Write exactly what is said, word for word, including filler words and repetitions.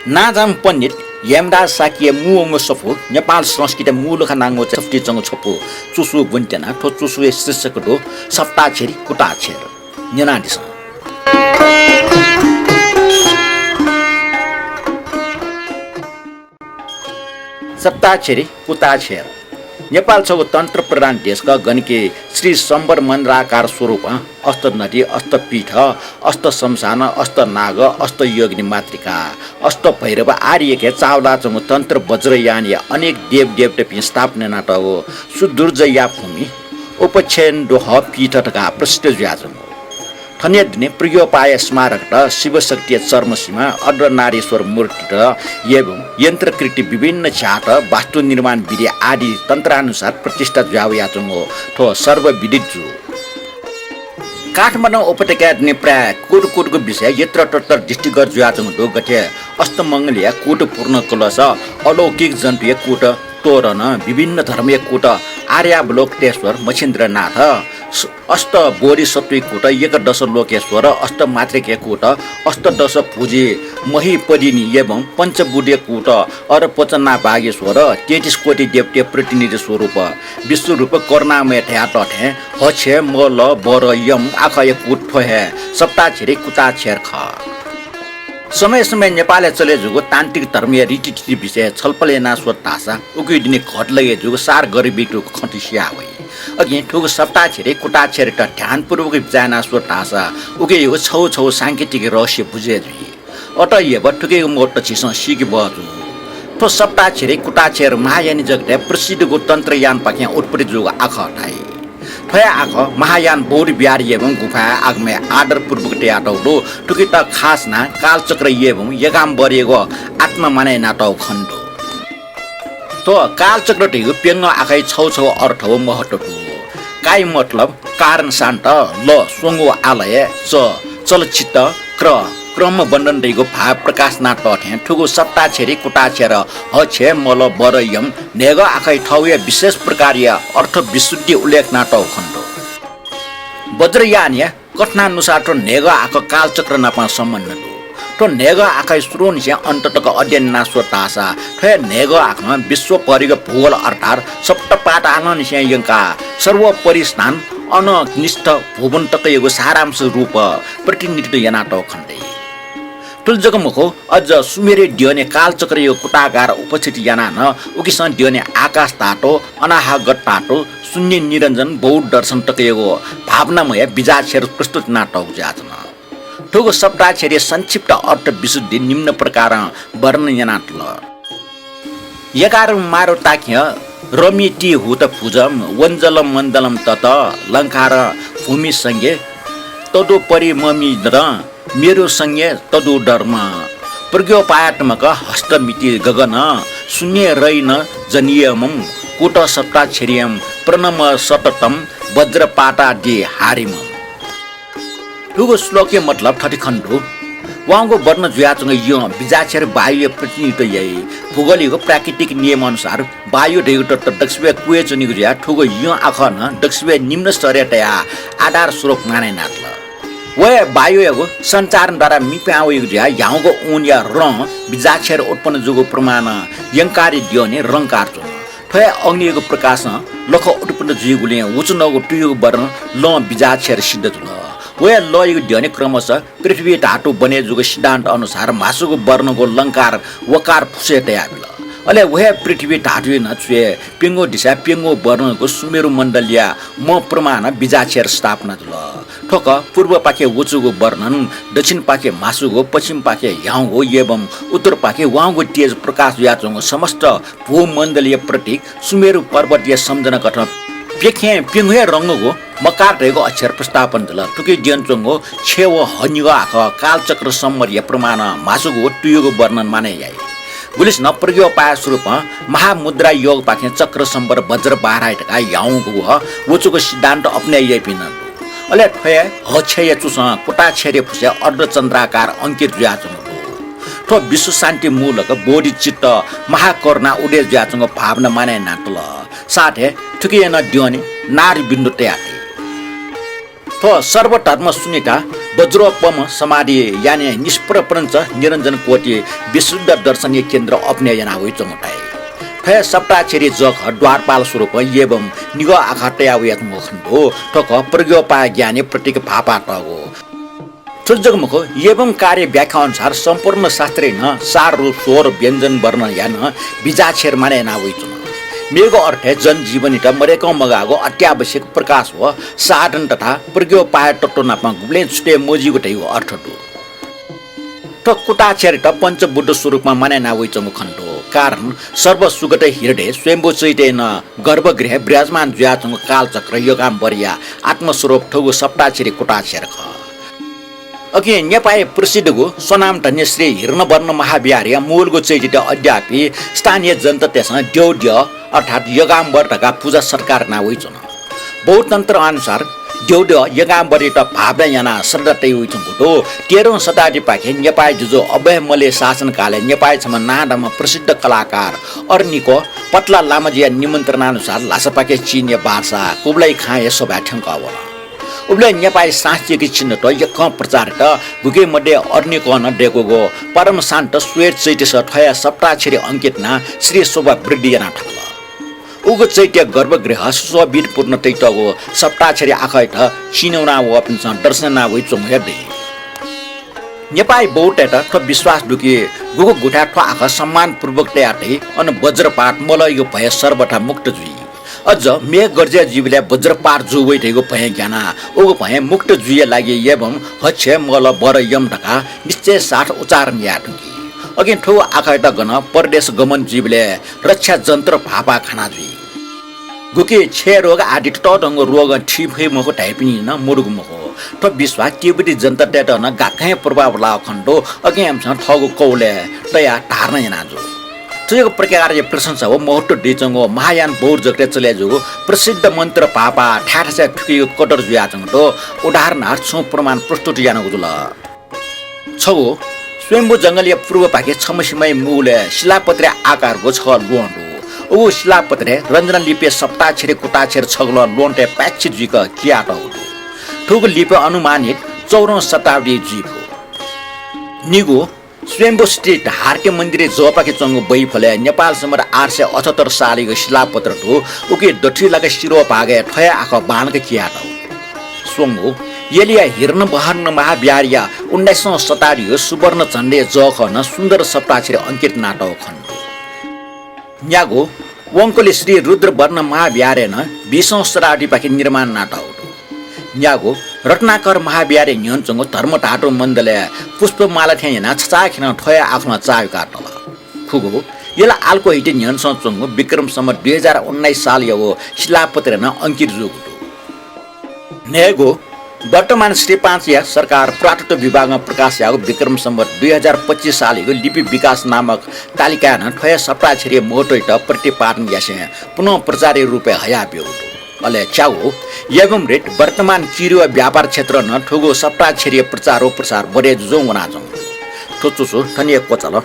नांजाःम्ह पण्डित हेमदास शाक्यया मू वंगु सफू नेपाल संस्कृतय् मू लखा नांगु सफुतिइ च्वंगु छपु चुसू ब्वने त्यना। थ्व चुसूया शीर्षक दु सप्ताक्षरी कुताक्षर। न्यनादिसँ। सप्ताक्षरी कुताक्षर। नेपाल छगू तन्त्र प्रधान देश खः। गन कि श्री शम्बर मण्डलाकार स्वरूपं अष्ट नदी, अष्ट पीठ, अष्ट शमशान, अष्ट नाग, अष्ट योगिनी मातृका, अष्ट भैरव आदि यक्व चाःहुलाच्वंगु तन्त्र वज्रयानया अनेक देवदेवतापिं स्थापना यानातःगु सुदुर्जया भूमि उपच्छेन्दोह पीठ धकाः प्रसिद्ध जुयाच्वंगु। थनया दुने प्रज्ञोपाय स्मारकत, शिवशक्तिया चर्मसीमा, अर्धनारीश्वर मूर्तित एवं यन्त्रकृति विभिन्न झ्यात, वास्तु निर्माण विधि आदि तन्त्रानुसार प्रतिष्ठा जुया वयाच्वंगु थ्व सर्वविदित जू। काठमाडौं उपत्यकाय् दुने प्रायः कुतकुतगु विषय यत्रतत्र दृष्टिगत जुयाच्वंगु दु। गथे अष्टमंगलया कुत पूर्ण कलश, अलौकिक जन्तुया कुत तोरण, विभिन्न धर्मया कुत आर्यावलोकितेश्वर मच्छिन्द्रनाथ, अष्ट बोधिसत्वया कुत, एकदश लोकेश्वर, अष्टमातृकया कुत, अष्टदश भुजी महीपदिनी एवं पञ्चबुधया कुत, अर्धपचनाभागेश्वर, तेत्तिस कोटि देवतया प्रतिनिधि स्वरूप, विश्वरूप करुणामय धयातःथें हछेँ, मल, बर, यम आखःया कुत थ्व हे सप्ताक्षरी कुताक्षर खः। समय समय नेपालय् चले जूगु तान्त्रिक धर्मया रीतिथिति विषयय् छलफल याना स्वल धाःसा उकिया दुने घट लगे जूगु सार गरिबीतुगु खँ सिया वइ। अकिं थुगु सप्ताक्षरी कुताक्षरीत ध्यानपूर्वक बिचाः याना स्वल धाःसा उकियागु छगू छगू सांकेतिक रहस्य बुझे जुइ। अतएव थुकियागु महत्व झीसं सीके बहःजू। थ्व सप्ताक्षरी कुताक्षर महायानी जगतय् प्रसिद्धगु तन्त्रयानपाखें उत्पत्ति जूगु आखः धाइ। थ्वया आखः महायान बौद्ध विहार एवं गुफाय् आगमय् आदरपूर्वक तयातःगु दु। थुकित खास नां कालचक्र एवं एकाम्बरयागु आत्मा मानय् यानातःगु खनेदु। थ्व कालचक्र धइगु प्यंगू आखःया छगू छगू अर्थ व महत्व दु। काय मतलब कारण शान्त, ल स्वंगू आलय, च चलचित्त, क्र क्रमबन्धन धइगु भाव प्रकाश यानातःथें थुगु सप्ताक्षरी कुताक्षर हछेँ, मल, बर, यम न्हय्गः आखःया थःगुया विशेष प्रकारया अर्थ विशुद्धि उल्लेख यानातःगु खनेदु। वज्रयानया कथनानुसार थ्व न्हय्गः आखः कालचक्र नाप सम्बन्ध दु। थ्व न्हय्गः आखःया सुरुंनिसें अन्त तक अध्ययन याना स्वल धाःसा थ्वया न्हय्गः आखलं विश्वभरिगु भूगोल अर्थात् सप्त पातालंनिसें यंकाः सर्वोपरि स्थान अननिष्ठ भुवन तकयागु सारांश रूप प्रतिनिधित्व यानातःगु खनेदइ। थुलि जक मखु, अझ सुमेरया द्यःने कालचक्रयागु कुताकार उपस्थित यानाः नं उकिसं द्यःने आकाश धातु, अनाहगत धातु, शून्य निरञ्जन, बौद्ध दर्शन तकयागु भावनामय बीजाक्षर प्रस्तुत यानातःगु जुयाच्वन। थुगु सप्ताक्षरया संक्षिप्त अर्थ विशुद्धि निम्न प्रकारं वर्णन यानातल। यकारं मारुताख्यं रमिति हुत भुजं वञ्जलं मण्डलं तत लंकार भूमि संगे तदुपरि ममिदं मेरु संगे तदु धर्म। प्रज्ञोपायात्मक हस्तमिति गगन शून्य रैन जनियमं कुट सप्ताक्षरियं प्रणम सततं वज्रपातादि हारिमं। थुगु श्लोकया मतलब थथे खनेदु। वाउँगु वर्ण जुयाच्वंगु यँ बीजाक्षर वायुया प्रतिनिधित्व याइ। भूगोलयागु प्राकृतिक नियम अनुसार वायु धइगु तत्व दक्वसिबय् क्वय् च्वनीगु जुयाः थुगु यँ आखः नं दक्वसिबय् निम्न स्तरय् तयाः आधार स्वरूप मानय् यानातल। व हे वायुयागु सञ्चारद्वारा मि पिहां वइगु जुयाः ह्याउँगु ऊनया रं बीजाक्षर उत्पन्न जूगु प्रमाणं यंकारया द्यःने रंकार च्वन। थ्व हे अग्नियागु प्रकाशं लखं उत्पन्न जुइगुलिं वचुनःगु तुयुगु वर्ण लं बीजाक्षर सिद्ध जुल। व हे लःयागु द्यःने क्रमशः पृथ्वी धातु बने जूगु सिद्धान्त अनुसार म्हासुगु वर्णगु लंकार वकार फुसय् तयाबिल। अले व हे पृथ्वी धातुया नं च्वय् प्यंगू दिसाय् प्यंगू वर्णगु सुमेरु मण्डलया मं प्रमाणं बीजाक्षर स्थापना जुल। थ्वक पूर्वपाखे वचुगु वर्णन, दक्षिणपाखे म्हासुगु, पश्चिमपाखे ह्याउँगु एवं उत्तरपाखे वाउँगु तेज प्रकाश जुयाच्वंगु समस्त भूमण्डलया प्रतीक सुमेरु पर्वतया सम्झना कथं प्यखें प्यंगू हे रंगगु मकार धइगु अक्षर प्रस्थापन जुल। थुकी द्यःने च्वंगु छेँ व हनिगः आखः कालचक्र सम्वरया प्रमाणं म्हासुगु व तुयुगु वर्णन मानय् याइ। गुलिसिनं प्रज्ञोपाय स्वरूपं महामुद्रा योगपाखें चक्र सम्वर वज्र बाराही धकाः ह्याउँगु व वचुगु सिद्धान्त अपनय् याइपिं नं दु। अले थ्व हे हछेँया चुसं कुताक्षरया फुसय् अर्धचन्द्राकार अंकित जुयाच्वंगु दु। थ्व विश्वशान्ति मूलक बोधिचित्त महाकरुणा उदय जुयाच्वंगु भावना मानय् यानातल। साथै थुकिया नं द्यःने नारीबिन्दु तयातइ। थ्व सर्वधर्म सुनिता वज्रोपम समाधि याने निष्प्रपञ्च निरञ्जन कोटि विशुद्ध दर्शनया केन्द्र अभिनय याना वइच्वंगु धाइ। थ्वया सप्ताक्षरी जःखः द्वारपाल स्वरूपं एवं निगः आखः तया वयाच्वंगु खनेदु। थ्व खः प्रज्ञोपाय ज्ञानया प्रतीक भाःपाः तःगु। थ्व जक मखु, एवं कार्य व्याख्या अनुसार सम्पूर्ण शास्त्रय् नं सार रूप स्वर व्यञ्जन वर्णया नं बीजाक्षर माने याना वइच्वन। मेगु अर्थय् जनजीवनयात मदय्कं मगाःगु अत्यावश्यक प्रकाश व साधन तथा प्रज्ञोपाय तत्व नाप गुबलें छुटे मजिगु धइगु अर्थ दु। थ्व कुटाक्षरयात पञ्चबुद्ध स्वरूपमा माने याना वइच्वंगु खनेदु। कारण सर्वसुगत हृदय स्वयम्भू चैत्यया नं गर्भगृहय् विराजमान जुयाच्वंगु कालचक्र योगाम्बरया आत्मस्वरूप थुगु सप्ताक्षरी कुटाक्षर खः। अकिं नेपाःया प्रसिद्धगु स्वनामधन्य श्री हृणवर्ण महाविहारया मूलगु चैत्ययात अद्यापि स्थानीय जनतातय्सं द्यःद्यः अर्थात् योगाम्बर धकाः पुजा सत्कार याना वइच्वन। बौद्धतन्त्र अनुसार द्यःद्यः योगाम्बरयात भावना यानाः श्रद्धा तया वइच्वंगु दु। तेह्रौं शताब्दीपाखे नेपाःया जुजु अभयमल्लया शासनकालय् नेपाःया छम्ह नांदम्ह प्रसिद्ध कलाकार अरनिको पत्ला लामाजुया निमन्त्रणानुसार ल्हासापाखे चीनया बादशाह कुबलाई खाँया सभाय् थ्यंकः वल। उबलय् नेपाःया सांस्कृतिक चिन्हत यक्वं प्रचार यात। गुकिं मध्ये अरनिकों नं दय्कूगु परम शान्त श्वेत चैत्यसं थ्वया सप्ताक्षरी अंकित यानाः श्री शोभा वृद्धि याना थकल। उगु चैत्य गर्भगृह सुशोभित पूर्ण तयातःगु सप्ताक्षरी आखःयात चिने वना वःपिन्सं दर्शन याना वइच्वंगु हे दइ। नेपाःया बौद्धतय्त थ्व विश्वास दु कि गुगु गुथाय् थ्व आखः सम्मानपूर्वक तया तइ, अन वज्रपात मलःयागु भयं सर्वथा मुक्त जुइ। अझ मेघ गर्जन जुइबलय् वज्रपात जू वइ धइगु भयं ग्यानाः उगु भयं मुक्त जुइया लागि एवं हच्छे मल बर यम धकाः निश्चय साथ उच्चारण याये धुंकी। अकिं थुगु आखःयात गनं परदेश गमन जुइबलय् रक्षा जन्त्र भाःपाः खाना जुइ। गुकिं क्षय रोग आदि ततःधंगु रोगं थी फइ मखु धाइपिनि नं मदुगु मखु। थ्व विश्वास तिब्बती जनतातय्त नं गाक्कं हे प्रभाव लाःगु खनेदु। अकिं इमिसं थःगु कौलय् तयाः धारण याना जू। थुकिया प्रकारया प्रशंसा व महत्व दइच्वंगु महायान बौद्ध जगतय् चले जूगु प्रसिद्ध मन्त्र भाःपाः थाय् थासय् थुकियागु कदर जुयाच्वंगु दु। उदाहरणार्थ छुं प्रमाण प्रस्तुत यानागु जुल। छगू, स्वयम्भू जंगलया पूर्वपाखे छम्ह सिमाया मूलय् शिलापत्रया आकारगु छगः ल्वहं दु। उगु शिलापत्रय् रञ्जना लिपिया सप्ताक्षरी कुटाक्षर छगलं ल्वहंतय् पाय्छि जुइक कियातःगु दु। थुगु लिपि अनुमानित चौधौं शताब्दी जुइफु। निगू, स्वयम्भू स्थित हारती मन्दिरया जःपाखे च्वंगु बैफलय् नेपाल सम्बत आठ सय अठहत्तर सालयागु शिलापत्र दु। उकी दथुइ लाक सिरोभागय् थ्व हे आखः बांलाक कियातःगु दु। स्वंगू, यलया हृणवर्ण महाविहारया उन्नाइसौं शताब्दीया सुवर्ण झण्डया जःखः नं सुन्दर सप्ताक्षरी अंकित यानातःगु खनेदु। न्यागू, वंकलया श्री रुद्रवर्ण महाविहारय् नं बीसौं शताब्दीपाखे निर्माण यानातःगु दु। न्यागू, रत्नाकर महाविहारया न्ह्यःने च्वंगु धर्मधातु मण्डलय् पुष्पमाला थें यानाः छचाःखेलं थ्व हे आखलं चाःहुइका तल। खुगू, यल आल्कोहिटी न्ह्यःनेसं च्वंगु विक्रम सम्वत दुई हजार उन्नाइस सालयागु शिलापत्रय् नं अंकित जूगु दु। न्हय्गू, वर्तमान श्री पाँचया सरकार पुरातत्व विभागं प्रकाश याःगु विक्रम सम्वत दुई हजार पच्चिस सालयागु लिपि विकास नामक तालिकाय् नं थ्व हे सप्ताक्षरीया महत्वयात प्रतिपादन यासें पुनः प्रचारया रूपय् हयाब्यूगु दु। अले च्यागू, एवं रीत वर्तमान किरु व व्यापार क्षेत्रं नं थुगु सप्ताक्षरीया प्रचार व प्रसार बढे जुजुं वनाच्वंगु दु। थ्व चुसु थन हे क्वचाल।